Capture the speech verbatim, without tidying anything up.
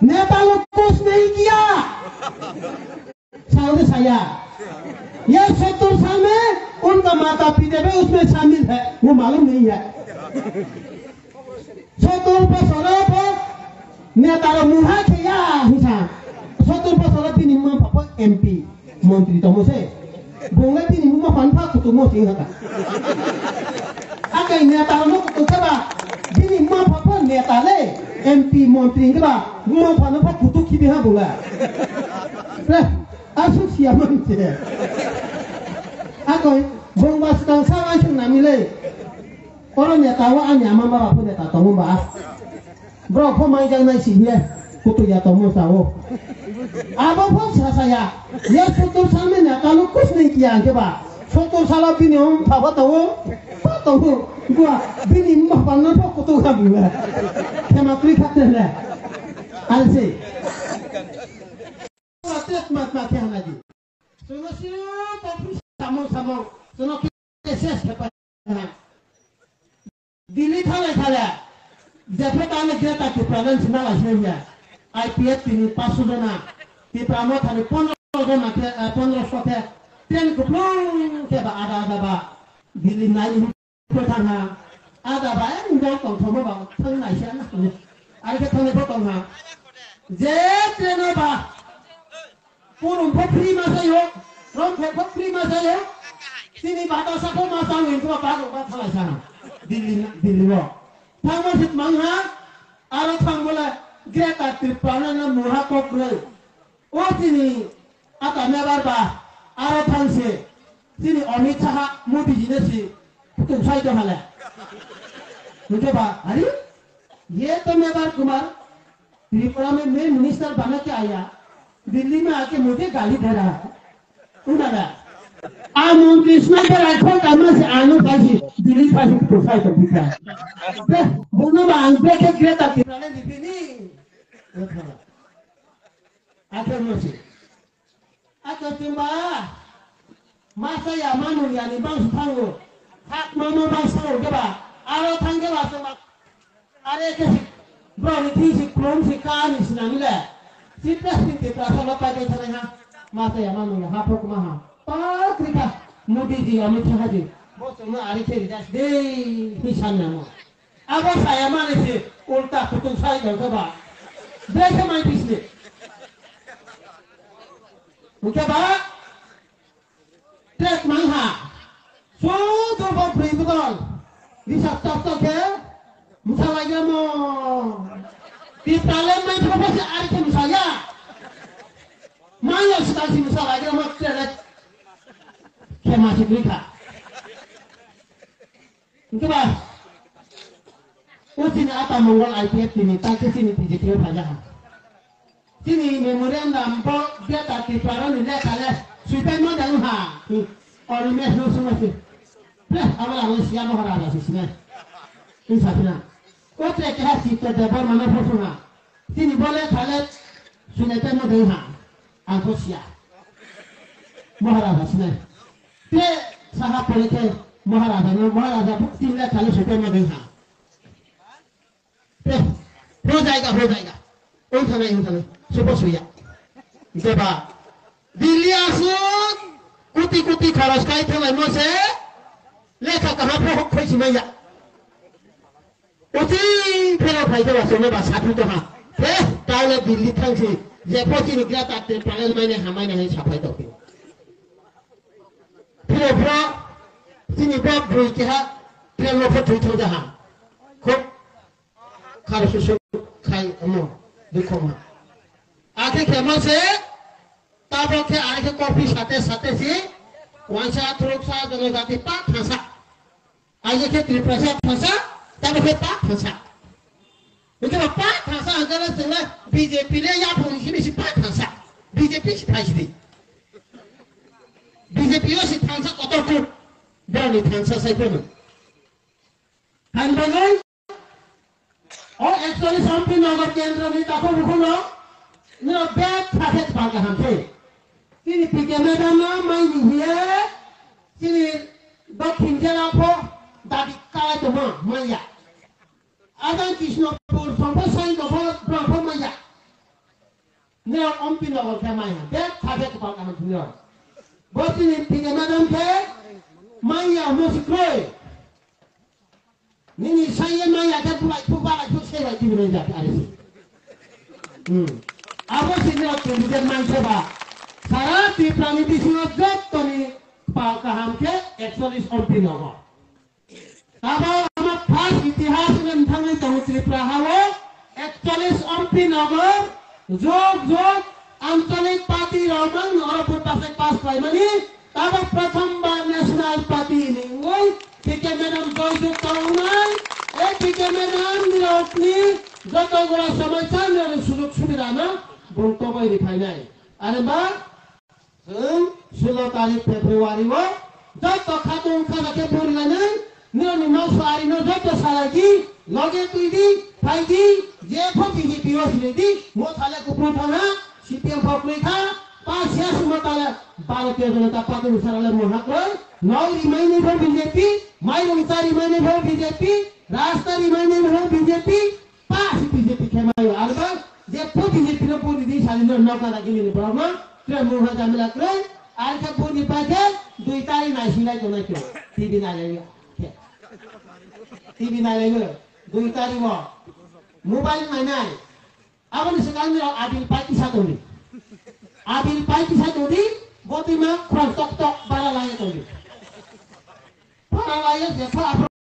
नेता लोग कुछ नहीं किया। साउदी साया, ये सत्तर साल में उनका माता पिता भी उसमें शामिल है, वो मालूम नहीं है। Sottor bosoro bo neta rok mungha khe ya hwnsa. Sottor bosoro bini mma pha pho M P, montri tongmo se. Bung le bini mma pha no pha kutung mo sing hata. Akai neta rok no kutung khe ba bini mma pha pho neta le M P, montri hwnkhe ba mma pha no pha kutung khibi ha bung le. Re, asuk siya man se. Akoi bung ba swkang sa waisuk nami le. Oro neta o ani ama baba pho neta tongo ba. Borok pho mai jak nai si hile kutu ya tongmo sa o. Abo pho sa sa ya. Ya sottor sal ni neta lo kus ni kiya hwnkhe ba. Sottor salo bini om pha pha tongo. Pha tongo. Gua bini ma pa no pho kutu ha bu. Khema kri khat ne. Alse. Tes mat mat ya na di. Sono sino ta phi samung samung. Sono ke ses ke pa. Delhi thalai thala, jepho tamo Greater Tipraland sina laisina ya. I P F T ni paso jona, Tipra Motha ni pondro jona khe, eh, pondro so khe, train kuplung khe ba ada ada ba, Delhi nai ni ko thang ha, ada ba, eh, ngo tong thomo ba, thang nai sia na. Ari khe thang ko tong ha. Je train o ba, Purum pho free ma sayo, rong khe pho free ma sayo. Chini batasa pho ma sa win ko ba rok ba thalai sa. Delhi, Delhi o. Thangma sit mang ha, aro thang bole Greater Tipraland no muha kok roi. O chini ata mebar ba, aro thang se. Chini Amit Shah, Modi ji ne si, tum sai to hale. Hwnkhe ba, hari? Ye to mebar Kumar, Tripura mein main minister bana ke aya, Delhi mein aake mujhe gaali de raha hai. Unala. A montri sniper rifle ka mas ano phaisi, Delhi phaisi to sai to bika. Be, bono ba ang be ke Greater Tipraland ni bini. Akhir masi. Aka chwngba masa ya manung yani bangsi thango. Hak mama bangsi thango keba. Aro thang keba chwngba. Are khe si bro ni thi si klom si ka ni sinani le. Si plastic de plasa lo pai pai thanai ha. Masa ya manung ya ha phok ma ha. Patrika Modi ji Amit Shah ji. Bo chwngno are khe rida dei hi san namo. Abo saya mani se ulta kutung sai dong khe ba. Bre khe mai bisni. Hwnkhe ba trek mang ha. Sudu bo bri budol. Risap tok tok khe. Msa lagi mo. Di talem mai thapa se ari khe msa ya. Mai ya sita si msa lagi mo trek. Khe ma si bri kha. Hwnkhe ba, o chini ata Mongol I P F T ni, ta khe chini B J P o phaijak ha. Chini memorandum bo Greater Tripura ni lekha le suipaima dang ha. Oro mes no suma si. Ple, abo la siya Maharaja si sinai. Ni sa sina. O tre keha Sita Debbarma no pho sung ha. Chini bo lekha le suinai paima dang ha. Ang kho siya. Maharaja sinai. Te saha pore khe Maharaja no, Maharaja bo tin lakh khali sotoi ma dei ha. Te, ho jayega, ho jayega. Ong thanai, ong thanai. Subo suya. Jeba Delhi aswk koti koti kharos khai thalai mo se lekha kaham pho hok khoi simaya. Uting phela phai khe ba chwngno ba sathi to ha. He, taule Delhi thang si, je pho chini Greater Tipraland mai nai hamai nai hai saphai to khe. Phila phila chini ba bui keha train lo pho thui thang ja ha. Khub khar susuk khai amo dukho ma. Akhe khema se, tabok khe are khe coffee sate sate si, waisa thuruk sa jono jati pa thasa. Aje khe Tiprasa thasa, tamo khe pa thasa. Hwnkhe ba pa thasa hwnkhe le chwngno B J P le yaphang ni simi si pa thasa. B J P si phai sidi. B J P o si thangsa kotor kuk. Borok ni thangsa sai phano. Hambai. O actually Shanti Nagar kendro ni takhuk bukhuk no, nino bag thakhe bang kaham khe. Chini P K madam no mai ni hiye, chini Dokhin jela pho dabi kai tongma maya. Ajang Krishnapur songpho sai no pho bwrang pho maya. Ompi Nagar khe mai ha. Bek kha khe kwpal kaham thwngwi rw. Bo chini P K madam khe manya musi kroi. Nini saiye manya khe bulai phuk balai phuk se bai tibinai jak ari se. Hmm. Abo se nirok twenty-eight manse ba. Sara Tripura ni bisingo jottoni kwpal kaham khe ekchollish Ompi Nagar. Abo omo first itihas wngwi thangwi tongo Tripura hao ekchollish Ompi Nagar jog jog anchalik party rok mang oro vote pass pass khlaimani abo prothom bar national party ni wngwi P K madam joy jog tongnai. Ei P K madam ni rok ni joto gora somai chan rok ni sujog subida no bung toboi ri phainai. Are ba Chwng sulo tarik February o joto khatung khana khe porilainai, nini mangso arino joto salaidi, loge twidi, phaidi, jepho B J P o silidi, mo thale kupru thangha, C P M pho kwrwi kha, pa siya suma tale Bharatiya Janata Party ni sarale mo hakroi, nok rimaini pho B J P, mairung cha rimaini pho B J P, rasta rimaini pho B J P, Pa si B J P khe mayo, arba je po B J P no boni di sari no nokna lagi ni borok no, tre mungha jamila kroi, ar khe boni pa khe dui tari nai sinai tongnai khe, T V nai lai khe. T V nai lai khe, dui tari o mobile nai nai. Aboni swkang ni abil pai kisa tongdi. Abil pai kisa tongdi, botwi ma khorang tok tok bara lai tongdi. Bara lai je pha